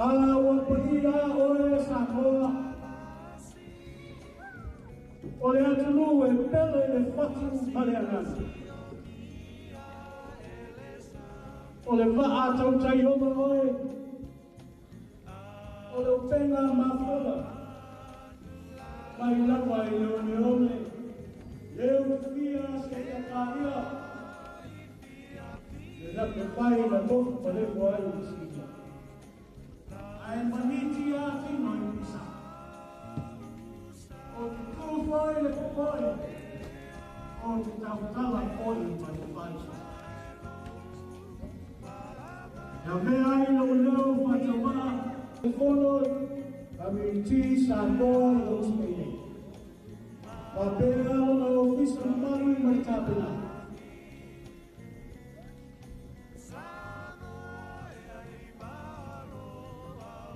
A ua paia oe Samoa, o le atunuu e pele i le fatu ma le agaga. O le vaa tautai oma oe, o le upega mafola, mai lava i le oneone, le utufia seia paia, le lape pai na tofu palefo ai i sina. Ae maniti a tino i pisa. O te tū foi le popoe, o te tautala foi ma le faisa. Ia mea ai lou leo faatauvaa, e fono Community Samoa i Hawke's Bay nei. Faapea lona ofisa mamalu ma le tapenaga.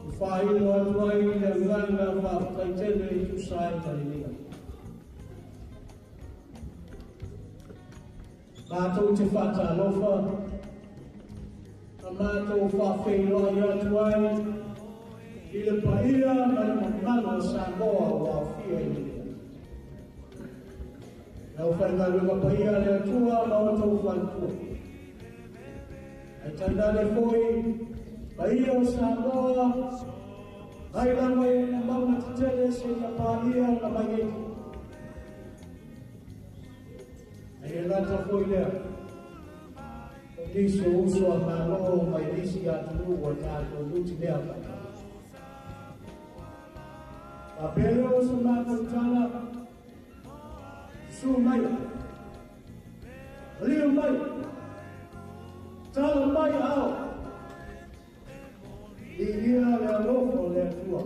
E faailoa atu ai le agaga faafetai tele i tusa ai ma lenei aso. Mātou te whātalofa, a mātou whawheiloai atu ai, i le paia ma le mamalu o Samoa ua aofia i lenei aso. Le aufaigaluega paia a le Atua ma outou faletua. Ae tainane foi paia o Samoa, mai lava i ona mauga tetele seia paia ona maieti. Ae le gata foi lea, o nisi o uso a Malo mai nisi atunuu ua tatou nutimea faatasi. Faapea lea o se matou tala, susu mai, maliu mai, tala mai ao, viia le alofa o le Atua.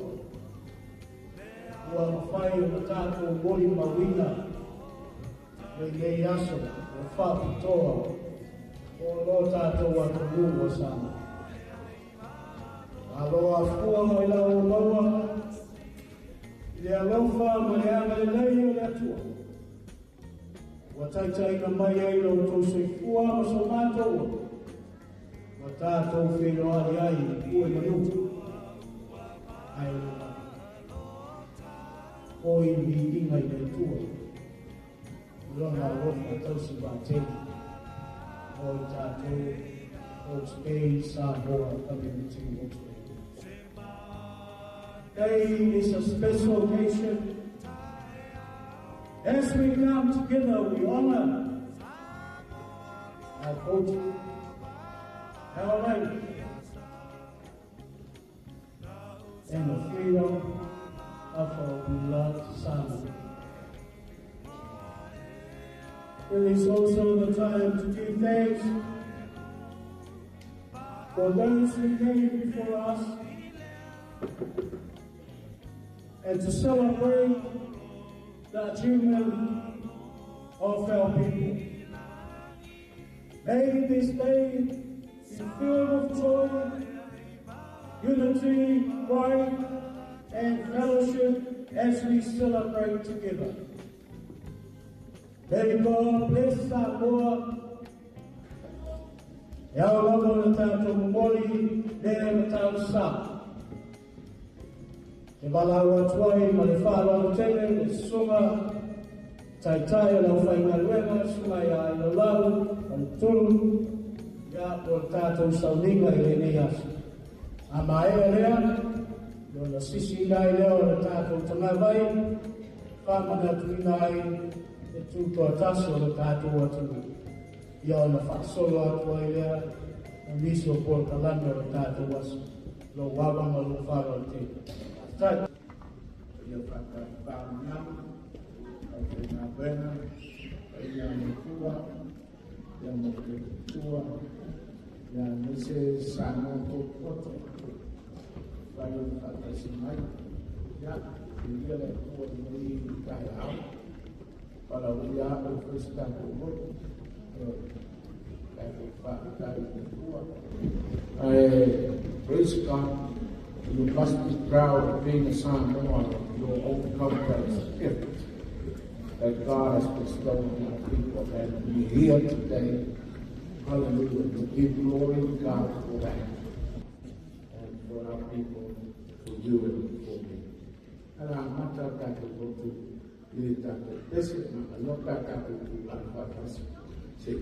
Ua mafai ona tatou molimauina lenei aso o faapitoa o lo tatou atunuu o Samoa. Malo afua mai lau maua i le alofa ma le agalelei o le Atua. Ua taitaiina mai ai lo outou soifua ma so matou ola. Ua tatou feiloai ai i pue manu. Ae le mai. Foi le viiga i le Atua. I lona alofa tausi vaatele. Mo i tatou Hawke's Bay Samoa Community Hawke's Bay. Today is a special occasion. As we come together, we honor our culture, our language, and the freedom of our beloved Samoa. It is also the time to give thanks for those who came before us and to celebrate the achievement of our people. May this day be filled with joy, unity, pride, and fellowship as we celebrate together. May God bless Samoa. E ao lava o le tatou momoli lea na talosaga. E valaau atu ai ma le faaaloalo tele le susuga taitai o le aufaigaluega, susuga ia Ailaulau ma le Tulu, ia po le tatou sauniga i lenei aso. A maea lea, ona sisiina ai lea o le tatou tagavai, faamanatuina ai le tutoatasi o le tatou atunuu. Ia ona faasolo atu ai lea o nisi o polokalame o le tatou aso. Lou ava ma lou faaaloalo tele. Faafetai. Ia faatafamanamu aufaigaluega paia le Atua ia ma le Atua ia aemaise Samoa potopoto fai o le faatasi mai ia viia le Atua i lenei taeao valaaulia au e fai se tatou lotu tatou faafetai i le Atua. Ae praise God. You must be proud of being a Samoan. Your own culture is a gift that God has bestowed on our people. And we're here today, hallelujah, to give glory to God for that. And for for our people, for you and for me. Ala mata tātou lotu i le tātou pese ma aloka tātou tūlanga whakasi. Se.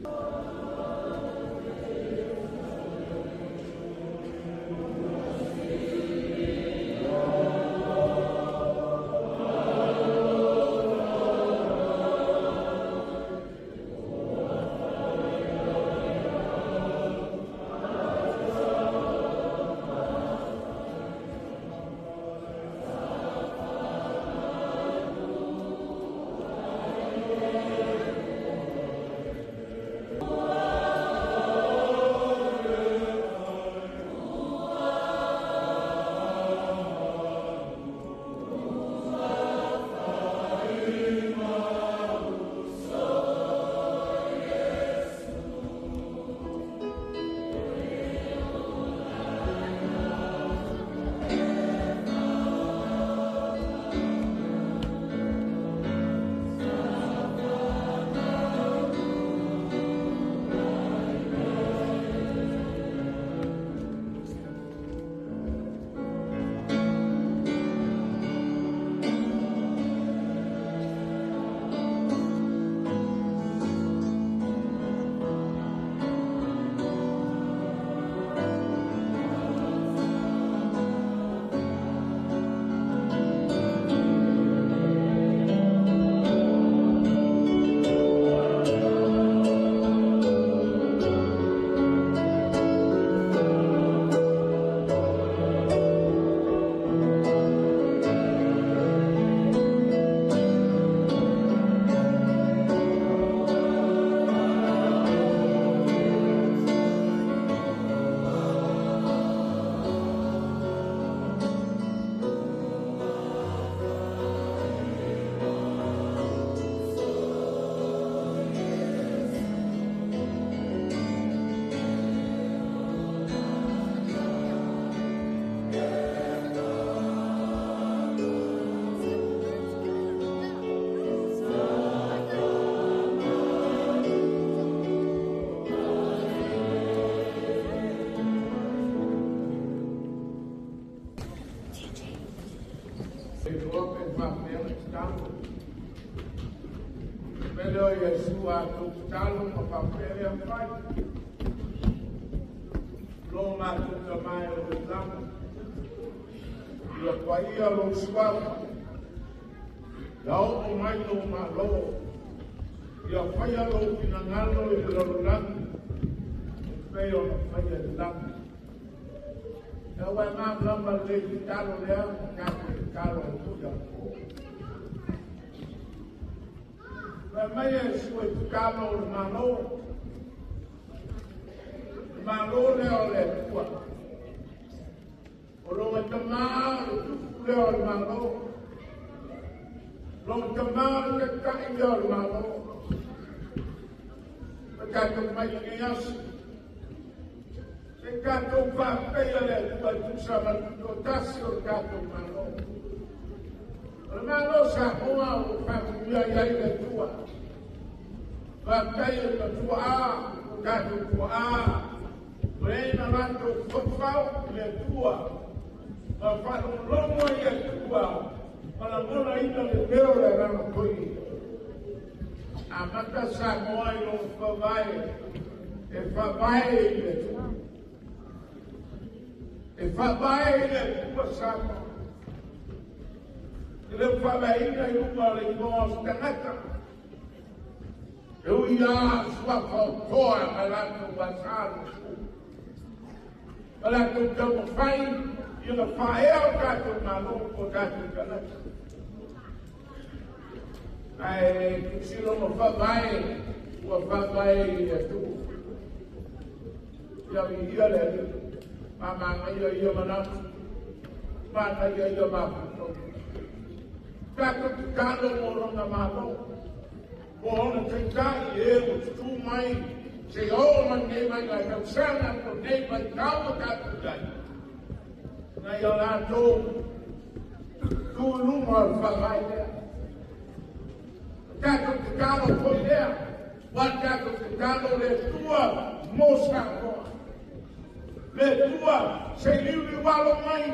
Le tua Se liuliu alo mai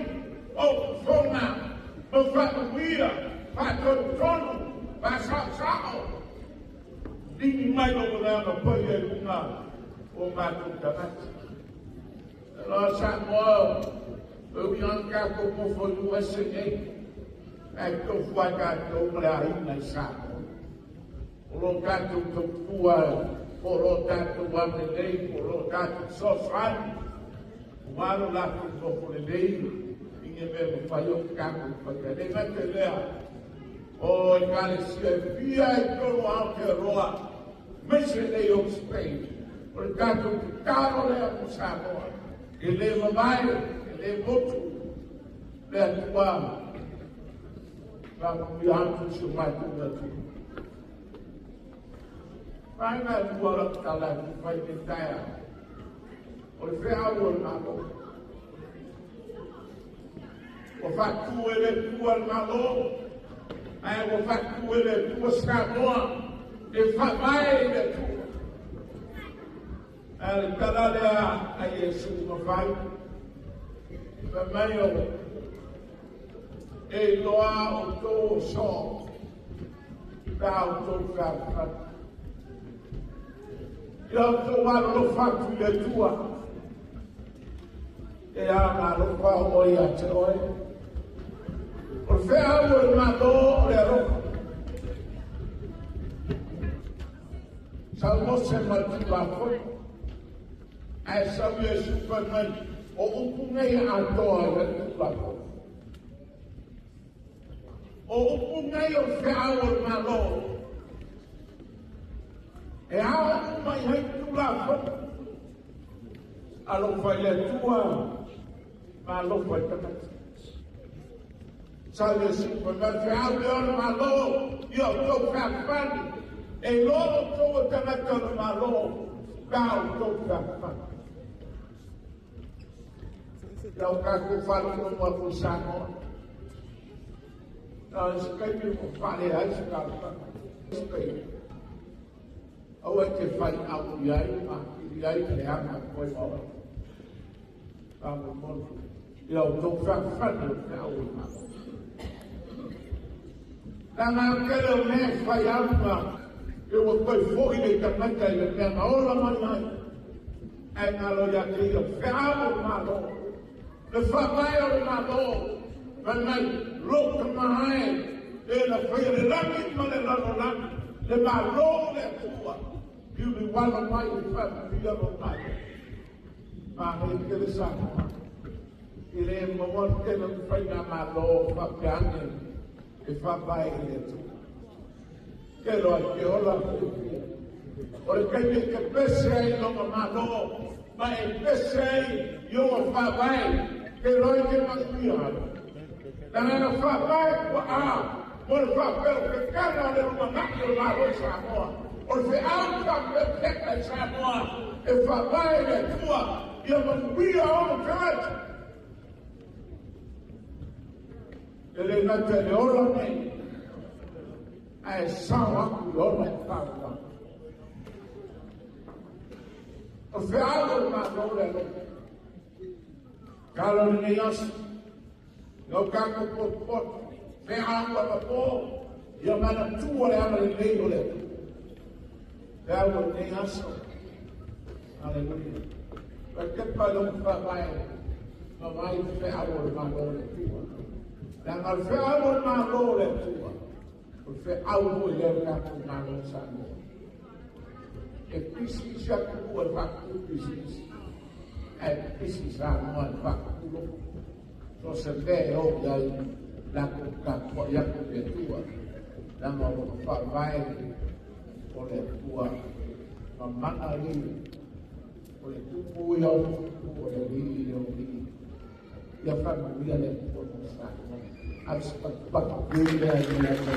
o fofoga ma faamanuia, faatonutonu, faasaosao. Ligi mai lou Agaga Paia i luga o matou tagata. Aloha Samoa, e ui lava ona tatou nofo i USA nei, ae tofu lava tatou ma le aiga i Samoa. O lo o tatou tautua, po o lo o tatou aulelei, po o lo o tatou fesoasoani, aua lo latou nofo lelei i ni mea e mafai ona tatou faia. E le gata i lea, o Ekalesia e fia i totonu o Aotearoa, aemaise nei o Spain, o le tatou tatalo lea mo Samoa, e le mamae, e le motu, le Atua faamanuia atu si o matou atunuu. Vaega e lua lau tala e fia fai i lenei taeao, o le feau o le Malo. Ua faatu e le Atua le Malo, ae ua faatu e le Atua Samoa e faavae i le Atua. Ae o le tala lea a Iesu na fai, fai mai o e iloa outou o soo pe a outou fealofani. Ia outou alolofa atu i le Atua, e a ona alofa oe ia te oe. O le feau o le Malo o le alofa. Sau Mose ma le Tulafono, ae sau Iesu fai mai, o upu nei e atoa i le Tulafono. O upu nei o le feau o le Malo, e ao uma i ai Tulafono. Alofa i le Atua, ma alofa i tagata. Sau Iesu fai mai, feau lea o le Malo, ia outou fealofani, e iloa outou o tagata o le Malo, pe a outou fealofani. Ia o tatou faalogologo atu i Samoa. Na o se taimi ua faaleai se fealofani. Spain. Aua e te fai au i ai ma atili ai le leaga atu ai ma oe. Faamolemole. Ia outou fealofani o le feau o le Malo. Leaga o le tele o mea e fai aluga, e ua toe foi le tagata i le mea na ola mai ai. Ae galo ia te ia feau o le Malo. Le faavae o le Malo, fai mai, lou tama e, e na faia le lagi ma le lalolagi, le Malo o le Atua, liuliualo mai e faamanuia lou Malo. Manaia tele Samoa. E le maua le tele o ni faigamalo faapea ane e faavae i le Atua. Tele o ai te ola fiafia. O le taimi e te pese ai i lona Malo ma e pese ai i ona faavae, te iloa e te manuia ai. Leaga na faavae tuaa mo le faapelopekana o le lumanai o le Malo i Samoa. O le feau faapelopeka i Samoa e faavae i le Atua ia manuia ona tagata. E le gata i le ola nei, ae sao atu i ola e faavae. O le feau o le Malo le alofa. Talo lenei aso, i o tatou potopoto, feau anapo, ia manatua le agalelei o le Atua. Feau o lenei aso. Aleluia. Ua tepa i lou faavae, ma vai le feau o le Malo o le Atua. Leaga o le feau o le Malo o le Atua, o le feau foi lea o le tatou Malo o Samoa. E pisi isi atunuu e faatupu pisinisi, ae pisi Samoa e faatupu loto. So o se mea e o i ai, latou tapuai atu i le Atua, leaga o lona faavae o le Atua mamana ia, o le tupu ia o tupu, o le alii ia o alii. Ia faamanuia le Atua mo Samoa. Ave se patupatu lea i le Atua.